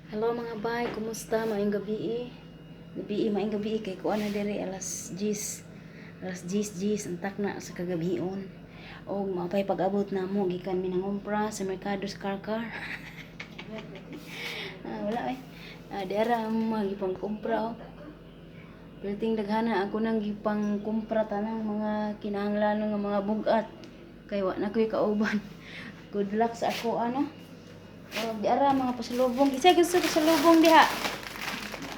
Hello, mga bay, kumusta? Maayong gabi. Gabi, maayong gabi kay kuan na diri alas 10. Alas 10, 10 antak na sa kagabion. Og mapay pag-abot na mo gikan mi nangumpra sa merkado sa Carcar. Ah, wala eh. Ah, dira ang mga gipangkumpra oh. Perting daghana ako nang gipangkumpra tanang mga kinahanglan nga mga bugat kay wa na ko'y kauban. Good luck sa ako ano. Oh, di ara mga pasalubong. Kinsa gusto pasalubong diha?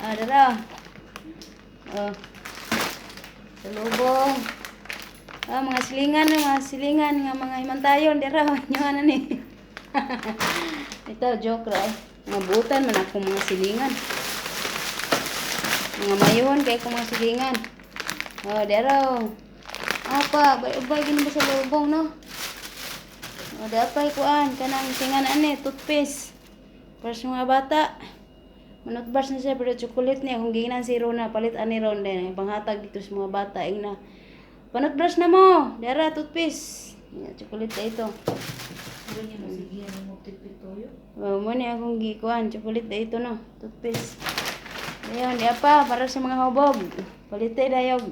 Ah, dara. Oh. Salubong. Ah, mga silingan nga mga himantayon dira nyo ana ni. Ito joke ra eh. Mga butan man akong mga silingan. Mga mayon kay akong mga silingan. Oh, dara. Apa, bay-ubay gini ba sa lubong, no? O, dapay kuan kanang tingan ani toothpaste. Para sa mga bata. Manutbrush na siya pero chocolate niya kung giingnan si Rona palit ani ron din panghatag dito sa mga bata ing na panutbrush na mo dara toothpaste. Yeah, chocolate na ito. Oh, mo ni akong gikuan chocolate na ito, no, toothpaste. Ayun, di pa para sa mga hubog. Palite dayog.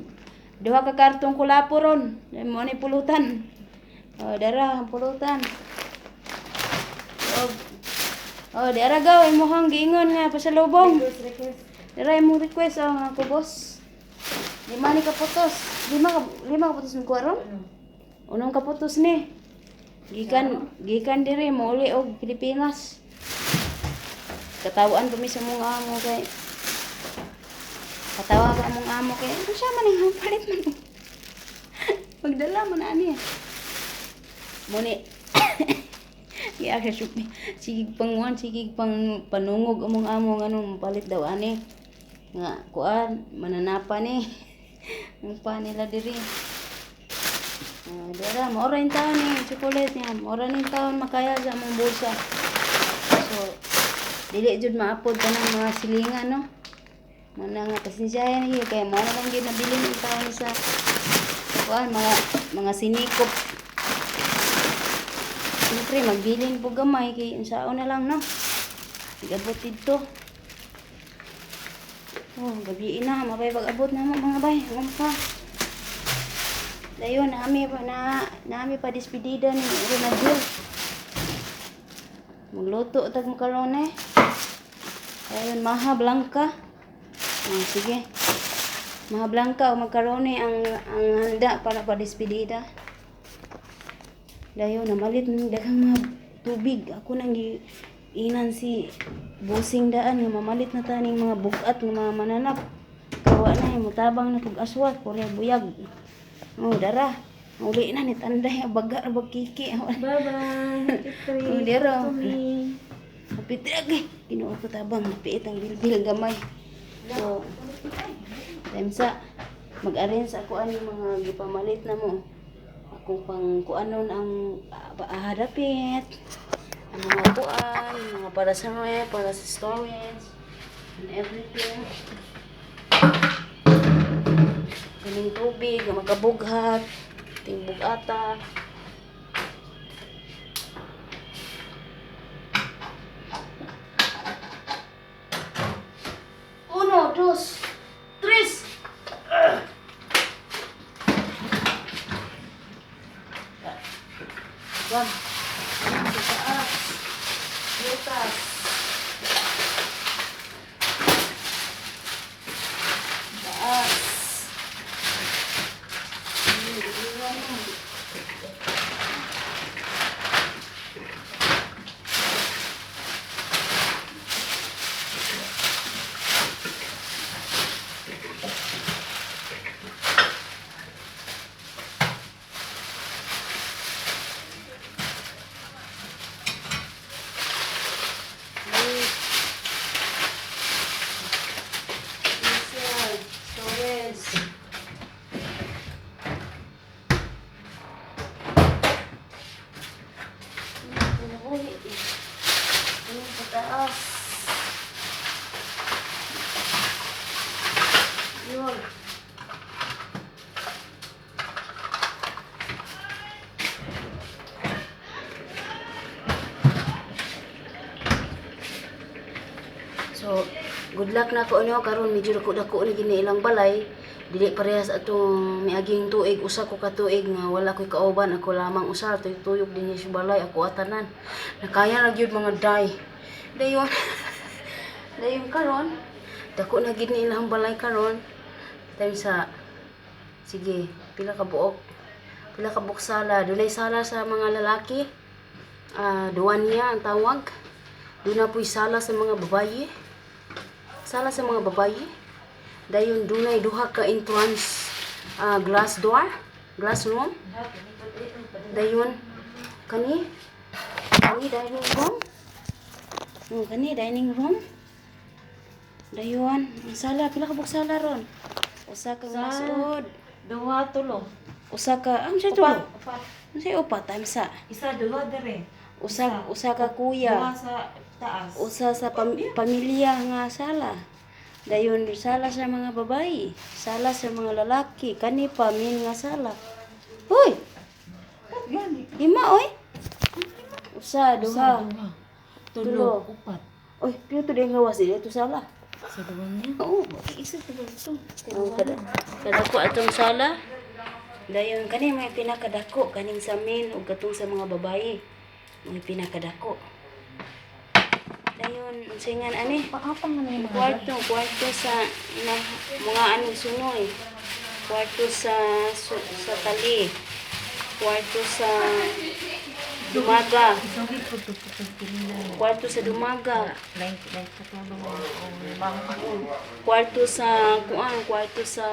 Duha ka kartong kulapo ron. Mo ni pulutan. Oh, dara ang pulutan. Oh, oh, dara gaw imong giingon nga pasalubong. Dara imong request, oh, mga kubos. Lima ni kaputos. Lima kaputos ni kuha ron? Unong kaputos ni. Gikan gikan diri mouli og Pilipinas. Katawaan pa mi sa mong amo kay katawa pa among amo kay ano siya man ang palit man. Pagdala man ani. Muni Giya ka syupi. Sige panguan, sige pang panungog among amo nga palit daw ani. Nga kuan mananapa ni. Ang pa nila diri. Ah, dara, maura yung taon ni chocolate niya. Maura ni taon makaya sa among bulsa. So, dili jud maapod tanang mga silingan, no? Mana nga pasensyahan ni kay mao na lang gyud nabilin ang taon sa kuan mga sinikop. Siyempre, magbilin po gamay kay unsaon na lang, no? Igabot dito. Oh, gabi na, mabay pag-abot na mo mga bay. Pa. Dayon nami pa na nami pa despedida ni Ronaldinho. Magluto tag makarone. Ayun, maha blanca. Ah, sige. Maha blanca o makarone ang handa para pa despedida. Dayon namalit ng daghang mga tubig. Ako nang inan si busing daan nga mamalit na taning mga bugat nga mga mananap. Kawa na mutabang na kog aswat, kurya buyag. Oh, dara. Uli na ni tanday baga ra bagkiki. Bye-bye. Happy trip. Oh, dira. To me. Hapit lagi. Ginoo ko tabang napiit ang bilbil gamay. So, time sa mag-arrange ako ani mga gipamalit na mo. Akong pang kuanon ang hadapit. Ang mga kuan, mga para sa ref, para sa storage, and everything. Kaning tubig, nga magkabughat, ting bugata. Uno, dos, tres. One. Sa taas. Butas. Taas. So, good luck na ko no karon medyo dako-dako ni gini ilang balay. Dili parehas atong miaging tuig, usa ko ka tuig nga wala ko'y kauban, ako lamang usa tuyok dinhi sa balay ako atanan. Nakaya ra gyud, mga day. Dayon dayon karon dako na gid ni ilang balay karon. Time sa sige, pila ka buok? Pila ka buok sala? Dunay sala sa mga lalaki. Ah, duwanya ang tawag. Duna po'y sala sa mga babaye. Sala sa mga babaye. Dayon dunay duha ka entrance, glass door, glass room. Dayon kani kani dining room. Oh, kani dining room. Dayon, ang sala, pila ka buok sala ron? Usa ka Sa- masud. Duha, tulo. Usa ka, ang siya tulo? Upat, upat. Unsay upat times sa? Isa, duha dire. Usa usa ka Duha kuya. sa taas. Usa sa pamilya nga sala. Dayon sala sa mga babae, sala sa mga lalaki, kani pa min nga sala. Hoy, Gani. lima oy. Usa, duha. Tulo, Tulo. upat. Oy, piyo to din gawas dito sala. Sa duha niya. Oo. Isa tulo ito. Oh, kada kadako atong sala. Dayon kani may pinakadako kaning sa men ug katong sa mga babae. May pinakadako. Dayon unsay ngan ani? Paapang na yung mga Kwarto, kwarto sa na, mga anong sunoy. Kwarto sa tali. Kwarto sa dumaga. Isogit po ito po Kwarto sa dumaga. Lain lain katulong o limang. Kwarto sa kuan, kwarto sa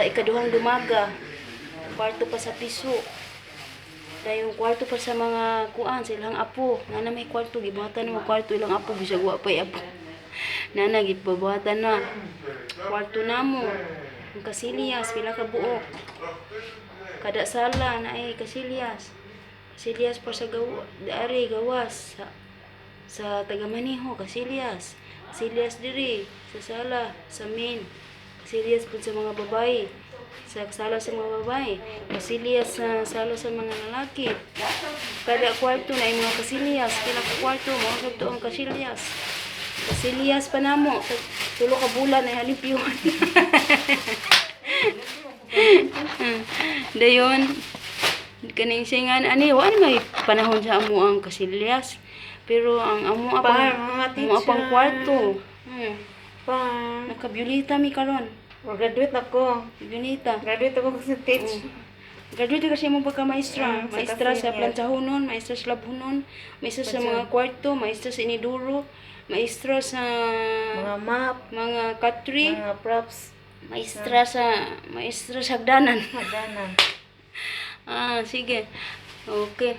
ikaduhang dumaga. Kwarto pa sa piso. Dayon kwarto pa sa mga kuan, sa ilang apo. Nana may kwarto gibuhatan mo kwarto ilang apo bisag wa pay apo. Nana gibuhatan na. Kwarto namo. Ang kasilyas pila ka buok. Kada sala na ay kasilyas. Kasilyas pa sa gawa, ari gawas sa tagamaniho kasilyas. Kasilyas diri sa sala sa main. Kasilyas pud sa mga babae. Sa sala sa mga babae, kasilyas sa sala sa mga lalaki. Kada kwarto na ay mga kasilyas, pila ka kwarto mao to ang kasilyas. Kasilyas pa namo, tulo ka bulan ay halipyuhan. Dayon, kaning singan ani wa na may panahon sa amo ang kasilyas. Pero ang amo Par, apang mga amo apang teacher. kwarto. Pa. Nakabyulita mi karon. Graduate ako. Byulita. Graduate ako sa teach. Graduate kasi mo pagka maestra. Sa Maestra sa senior. plantsahunon, maestra sa labhunon, maestra sa mga kwarto, maestra sa iniduro, maestra sa Mga map, mga katri, mga props, maestra sa hagdanan. hagdanan. Ah, sige. Okay.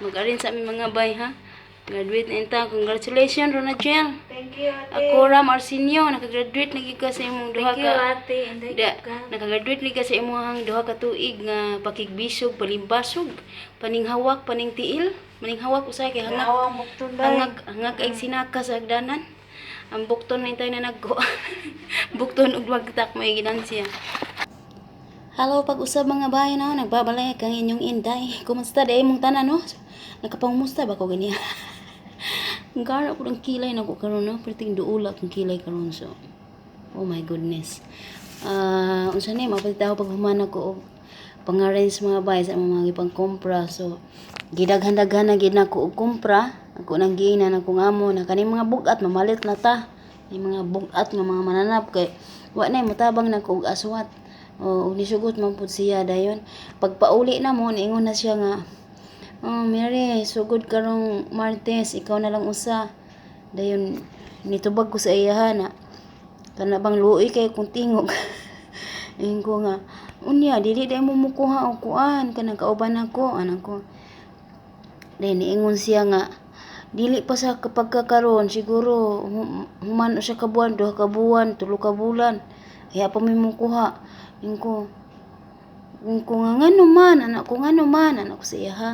Mag-arin sa aming mga bay, ha? Graduate na inta. Congratulations, Ronagel. Thank you, ate. Ako, Ram Arsenio, nakagraduate na gyud ka sa imong duha Thank you, ka. ate. Inday Da, ka. nakagraduate ni ka sa imong duha ka tuig nga pakigbisog, palimbasog, paninghawak, paningtiil, paninghawak usahay kay hangak Nawang bukton ba? hangag hangag ay sinaka sa hagdanan. Ang bukton na intay na nagko. Bukton ug wagtak may ginansya. Hello, pag-usab mga bayan no, nagbabalay kang inyong inday. Kumusta day mong tanan no? Nakapangumusta ba ko ganiya? Ang gara ko ng kilay na ko karon no, perting duula akong kilay karon so. Oh my goodness. Ah, unsa ni mapalit ako pag human ako og pangarrange mga bay sa among mga gipang-kompra. So gidaghan-daghan na gid nako og kompra. Ako nang giingnan akong amo na kaning mga bugat mamalit na ta. Ni mga bugat nga mga mananap kay wa na motabang nako og aswat. O ug nisugot man pud siya dayon. Pagpauli na mo niingon na siya nga, "Oh, Mary, sugod karong Martes, ikaw na lang usa." Dayon nitubag ko sa iya na kana bang luoy kay kung tingog. Ingon ko nga, unya dili day mo mukuha og kuan kanang kauban nako anang ko. Dayon niingon siya nga dili pa sa pagkakaron siguro human usa ka buwan, duha ka buwan, tulo ka bulan. Kaya pa mi mukuha. Ingon ko nga ngano man anak ko, ngano man anak ko sa iya ha.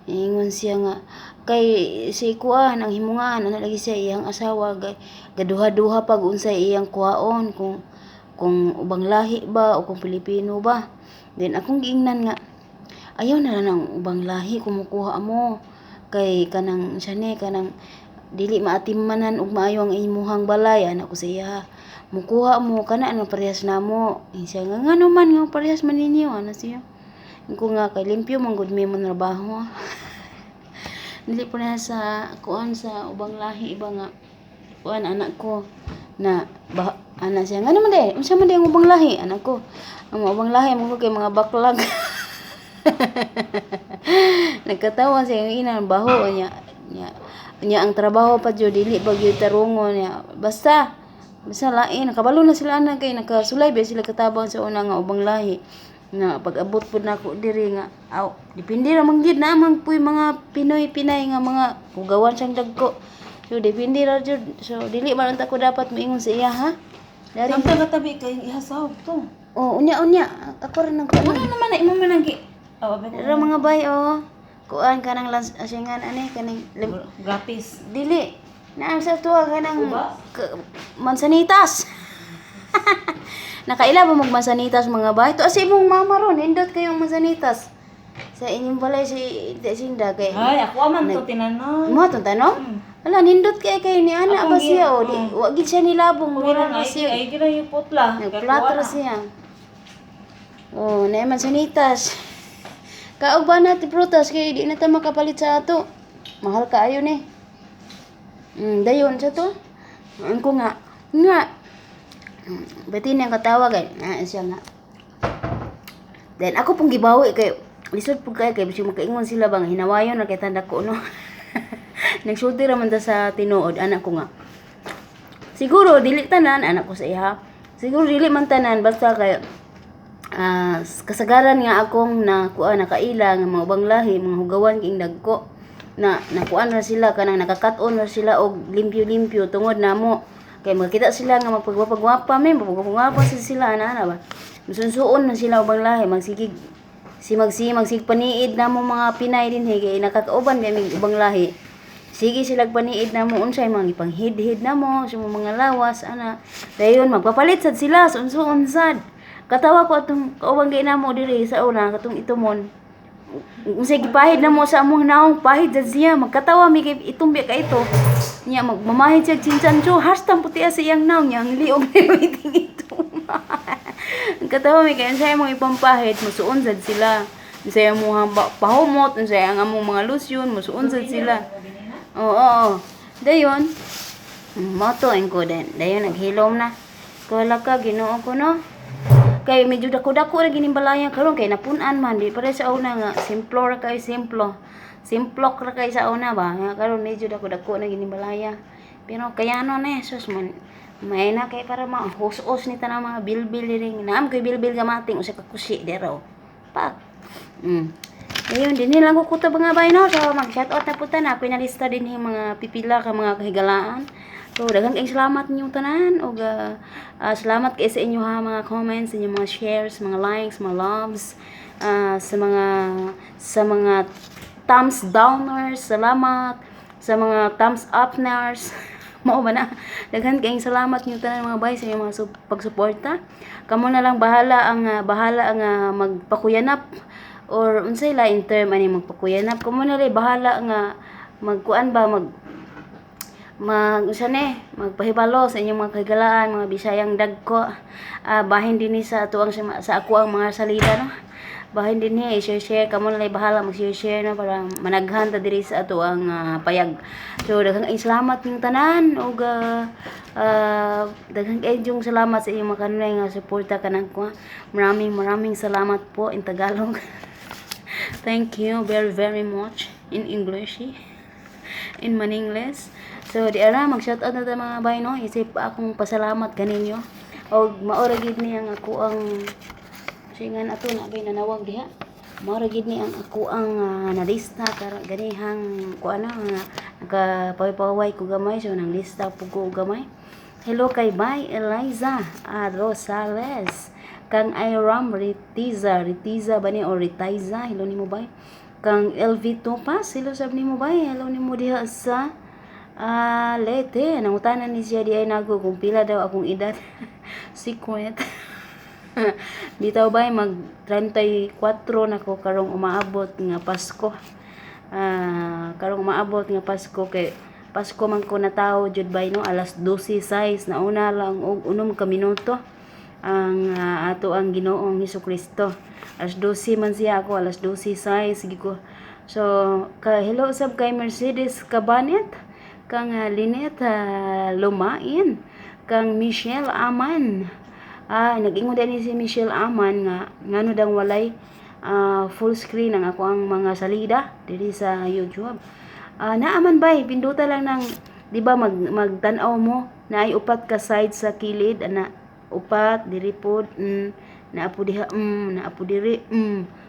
Ingon siya nga kay si kuan ang himungaan ana lagi siya iyang asawa gaduha-duha pag unsay iyang kuhaon kung ubang lahi ba o kung Pilipino ba. Then akong giingnan nga ayaw na lang ang ubang lahi kumukuha mo kay kanang siya ni kanang Dili maatimanan og maayo ang imuhang balay, ana ko sa iya. Mukuha mo kana ano parehas namo. Siya nga, ngano man nga parehas man ninyo, ana siya. Ko nga kay limpyo man gud mi mo trabaho. Dili parehas sa kuan, sa ubang lahi iba nga kuan, anak ko na ba, ana siya. Ngano man day, unsa man day ang ubang lahi, anak ko? Ang mga ubang lahi mo kay mga baklag. Nagkatawa siya, yung ina baho niya niya niya ang trabaho pa jud dili pa gyud tarungon niya. Basta basta lain, nakabalo na sila ana kay nakasulay ba sila katabang sa una nga ubang lahi nga pag abot pud nako diri nga aw, depende ra man gyud na man puy mga Pinoy Pinay nga mga hugawan siyang dagko. So depende ra jud, so dili man unta ko dapat moingon sa iya, ha. Dari Samtang katabi kay ihasawag to. Oh, unya unya ako ra nang kuan. Ano naman na imo man ang gi. Oh, abe ko. Ra mga bay, oh. Kuan kanang asingan ani kaning Gratis. Dili. Naa sa tuwa kanang Ubas? Mansanitas. Nakaila ba mag mansanitas, mga bay? To sa imong mama ron, nindot kayong mansanitas. Sa inyong balay si Sinda kay. Ay, ako man to tinanon. Mo tong tanong? Ala, nindot kay kay ni ana Akong ba siya o di wa gid siya nilabong, Mura mura na ra siya. ay gina yung putla. Nagplatro siya. Oh, na mansanitas. Kaog ba natin prutas kay di na ta makapalit sa ato. Mahal kaayo ni. Dayon sa to. Ang ko nga, nga. Bati niyang katawag ay, na siya nga. Then ako pong gibawi kay lisod pud kay kay bisag makaingon sila bang hinawayon ra kay tanda ko, no. Nagsulti ra man ta sa tinuod, anak ko nga. Siguro dili tanan, anak ko sa iha. Siguro dili man tanan, basta kay kasagaran nga akong nakuha, nakaila nga mga ubang lahi, mga hugawan king dagko na nakuan ra sila kanang nakakat-on ra sila og limpyo-limpyo tungod namo kay makita sila nga magpagwapa-gwapa mi, magpagwapa sa sila ana ana ba, musunsuon na sila ubang lahi, magsigig si magsi magsig paniid namo mga Pinay dinhi kay nakakauban kami ubang lahi. Sige sila paniid namo, unsay mga ipanghidhid namo sa mga lawas ana. Dayon magpapalit sad sila sunsuon sad. Katawa ko atong kauban kay namo diri sa una katong itumon, unsay gipahid namo sa among naong, pahid sad siya. Magkatawa mi kay itumbi ka ito niya, magmamahid siya chinchancho hastang puti sa iyang naong niya, ang liog na waiting ito. Ang katawa mi kay unsay among ipampahid, musuon sad sila. Unsay among pahumot, unsay ang among mga lusyon, musuon sad sila. Oo. Dayon moto ko din. Dayon naghilom na. Kala ka Ginoo ko, no. Kay medyo dako-dako ra gining balaya karon kay napun-an man, di pare sa una nga simplo ra kay simplo. Simplok ra kay sa una ba. Nga karon medyo dako-dako na gining balaya. Pero kaya ano na sus man may na kay para ma-hos-os ni tanang mga bilbil diri. Naam kay bilbil gamating usa ka kusi dero. Pak. Ayun, din lang ko kutob nga bay, no. So mag-shout out na po ta na. Ako'y nalista din yung mga pipila ka mga kahigalaan. So daghang kayong salamat ninyong tanan ug salamat kay sa inyo ha, mga comments, inyong mga shares, mga likes, mga loves, sa mga thumbs downers, salamat sa mga thumbs upners. Mao ba na? Daghan kayong salamat ninyong tanan, mga bay, sa inyong mga pagsuporta. Kamo na lang bahala ang magpakuyanap or unsay lain term ani magpakuyanap. Kamo na lang bahala nga magkuan ba, mag mag unsa ni, magpahibalo sa inyong mga kahigalaan, mga Bisayang dagko. Bahin dinhi sa atuang sa ako ang mga salida, no. Bahin dinhi i-share-share, kamo na lang bahala mag-share-share, no, para managhan ta diri sa atuang payag. So daghang kayong salamat ninyong tanan ug daghang kayong salamat sa inyong mga kanunay nga suporta kanang ko. Maraming maraming salamat po in Tagalog. Thank you very very much in English, eh, in Maningles. So di ara mag shout out na ta, mga bay, no. Isip akong pasalamat kaninyo. Og mao ra gid ni ang ako ang singan ato na bay nanawag diha. Mao ra gid ni ang ako ang nalista karon ganihang kuan na nga nagapaway-paway ko gamay, so nang lista pug ko og gamay. Hello kay Bay Eliza Rosales. Kang Iram Ritiza, Ritiza ba ni o Ritiza? Hello nimo, bay. Kang LV Topas, hello sab nimo, bay. Hello nimo diha sa Leyte. Nangutana ni siya di ay nago kung pila daw akong edad. Secret. Bitaw bay, mag 34 na ko karong umaabot nga Pasko. Karong umaabot nga Pasko kay Pasko man ko natawo jud bay, no, alas 12:06, nauna lang og 6 ka minuto ang ato ang Ginoong Hesus Kristo. Alas 12 man siya, ako alas 12:06. Sige ko. So, ka hello sab kay Mercedes Cabanet, kang Lynette Lumain, kang Michelle Aman. Nag-ingon din si Michelle Aman nga ngano dang walay full screen ang ako ang mga salida diri sa YouTube. Naaman bay, pinduta lang ng, di ba, magtan-aw mo na ay upat ka side sa kilid ana, upat diri pod, naa po diha, naa po diri,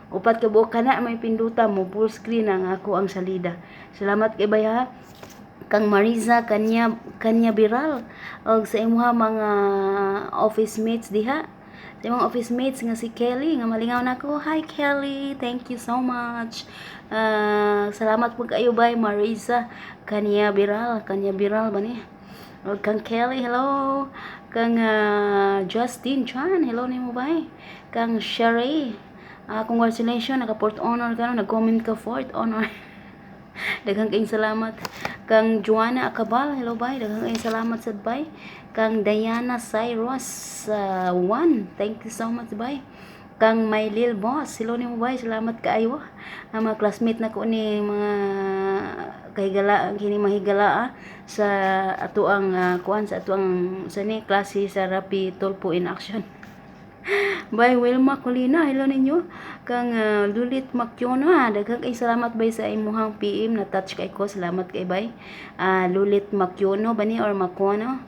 upat ka buok kana may pinduta mo full screen ang ako ang salida. Salamat kay bay ha. Kang Marisa kanya kanya Biral og sa imuha mga office mates diha, sa imong office mates nga si Kelly nga malingaw nako. Hi Kelly, thank you so much. Salamat po kayo bay Marisa kanya Biral, kanya Biral ba ni? Og kang Kelly, hello. Kang Justin Chan, hello nimo bay. Kang Sherry, congratulations, naka fourth honor ka, no? Nag-comment ka, fourth honor. Daghang kayong salamat. Kang Joanna Acabal, hello bay. Daghang kayong salamat sad bay. Kang Diana Cyrus, one, thank you so much bay. Kang My Lil Boss, hello nimo bay. Salamat kaayo. Ang mga classmate na ko ni mga kahigala kini mahigala sa ato ang kuan sa ato ang sa ni klase sa Rapi Tulfo in Action. Bay Wilma Colina, hello ninyo. Kang Lulit Makyona, daghang kay salamat bay sa imuhang PM na touch kay ko. Salamat kay bay. Lulit Makyono ba ni or Makono?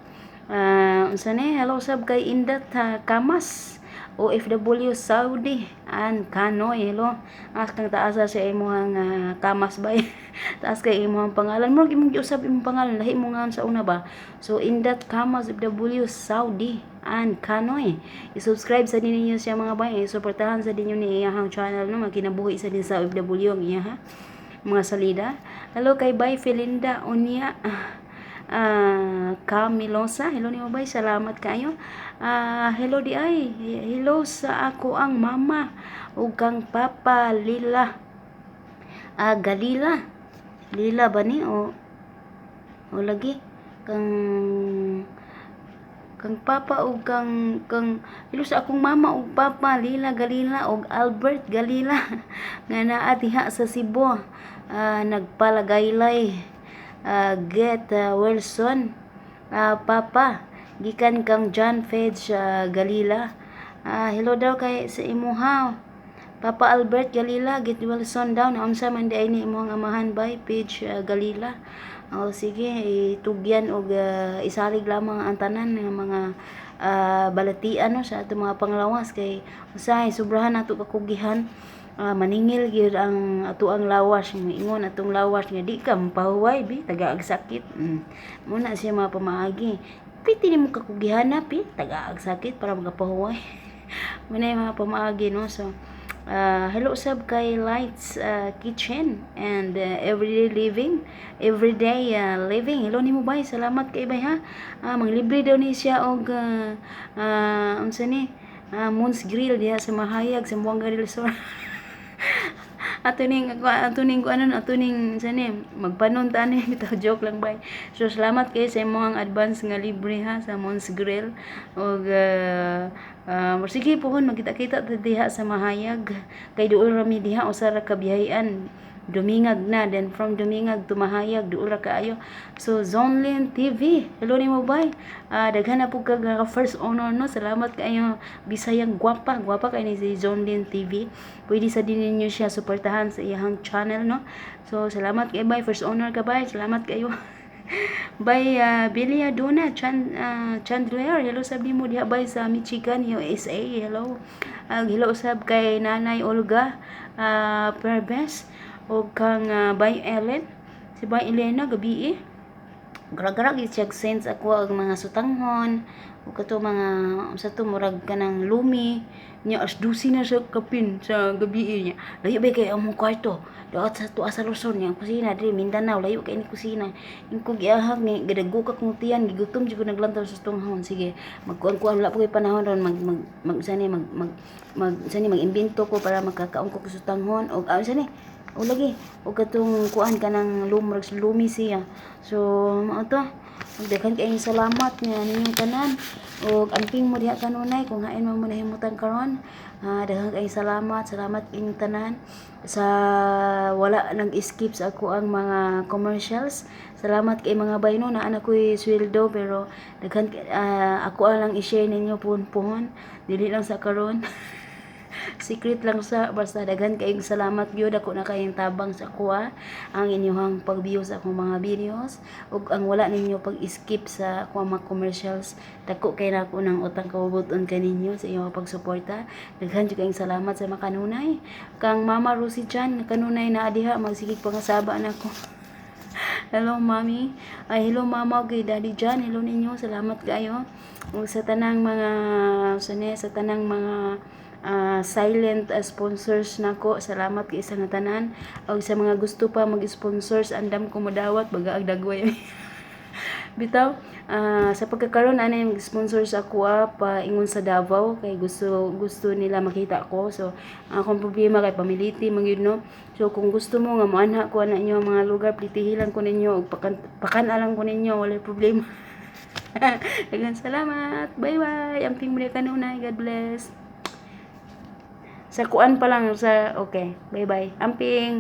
Unsa ni? Hello sab kay Indat Kamas. OFW Saudi an Kanoy, hello. As kang taasa sa imuhang Kamas bay. Taas kay imuhang pangalan mo, imong giusab imong pangalan, lahi mo nga sa una ba. So Indat Kamas OFW Saudi an Kanoy. I-subscribe sa ninyo siya mga bay, i-suportahan sa ninyo ni iyahang channel, no, magkinabuhi sa din sa OFW ang iya mga salida. Hello kay Bay Felinda Unya Camilosa, hello nimo bay, salamat kayo. Hello di ay, hello sa ako ang mama ug kang papa Lila. Galila. Lila ba ni o lagi kang kang papa ug kang kang hello sa akong mama ug papa Lila Galila ug Albert Galila nga naa diha sa Cebu. Nagpalagaylay get Wilson papa gikan kang John Fedge Galila. Hello daw kay sa imuha Papa Albert Galila, get Wilson daw na unsa man di ay ni imong amahan bay Page Galila. O sige, itugyan og isalig lamang ang tanan ng mga balatian, no, sa atong mga panglawas kay usahay sobrahan nato kakugihan, maningil gyud ang ato ang lawas, ingon atong lawas nga di ka mapahuway bi tagaag sakit. Muna siya mga pamaagi, piti nimo kakugihan na pi tagaag sakit para makapahuway. Muna yung mga pamaagi, no. So hello sab kay Lights Kitchen and Everyday Living, Everyday Living, hello nimo bay, salamat kay bay ha. Manglibre daw ni siya og unsa ni Moon's Grill diha sa Mahayag sa Buanga del Sur. Ato ning ano, ato ning sa ni magpanon ta ni bitaw, joke lang bay. So salamat kay sa imong advance nga libre ha sa Moon's Grill og sige pohon magkita-kita ta diha sa Mahayag kay duol ra mi diha, usa ra ka biyahian, Dumingag na, then from Dumingag to Mahayag duol ra kaayo. So Zonlin TV, hello nimo bay. Daghan na pud kag first honor, no. Salamat kaayo, Bisayang gwapa, gwapa kay ni si Zonlin TV. Pwede sa din ninyo siya suportahan sa iyang channel, no. So salamat kay bay, first honor ka bay, salamat kayo. By Billy Aduna Chan, Chandler, hello sab nimo diha bay sa Michigan, USA, hello. Hello sab kay Nanay Olga Perves o kang Bay Ellen, si Bay Elena gabi eh. Gara-gara gid siya sense ako ang mga sutanghon o kato mga sa to murag kanang lumi niya, as 12 na sa kapin sa gabi niya. Layo ba kay among kwarto daot sa tuwa sa Luzon niya, ang kusina diri Mindanao, layo kay ni kusina. Ingko giahag ni gadago ka kong tiyan, gigutom jud ko, naglantaw sa sutanghon. Sige, magkuan-kuan, wala pa kay panahon ron, mag mag mag sani mag mag mag sani mag-imbento ko para makakaon ko sa sutanghon og sa ni O lagi, og katong kuan, kanang lumrag lumi siya. So mao to. Daghan kayong salamat nga ninyong tanan. Og amping mo diha kanunay kung hain man mo nahimutan karon. Daghan kayong salamat, salamat inyong tanan sa wala nag-skip sa ako ang mga commercials. Salamat kay mga bayno na ana ko'y sweldo, pero daghan ako lang i-share ninyo puhon-puhon, dili lang sa karon. Secret lang sa basta daghan kayong salamat gyud. Ako na kayong tabang sa kuha ang inyong pag-view sa akong mga videos ug ang wala ninyo pag-skip sa akong mga commercials. Dako kay nako ng utang kabubut-on kaninyo sa inyong pagsuporta. Daghan jud kayong salamat sa makanunay kang Mama Rosie Chan, kanunay na diha, magsigig pangasaba nako. Hello, Mami. Ay, hello, Mama kay Daddy John. Hello ninyo. Salamat kayo. Ug sa tanang mga sa tanang mga silent sponsors nako, salamat kay sa nga tanan. Ug sa mga gusto pa mag-sponsors, andam ko modawat baga ag dagway. Bitaw, sa pagkakaroon ana yung sponsor sa ako pa ingon sa Davao kay gusto gusto nila makita ko. So ang akong problema kay pamiliti man gyud, no. So kung gusto mo nga moanha ko ana inyo ang mga lugar, plitihilan ko ninyo ug pakan lang ko ninyo, walay problema. Daghang salamat. Bye bye. Amping muli kanunay. God bless. Sa kuan pa lang sa okay. Bye bye. Amping.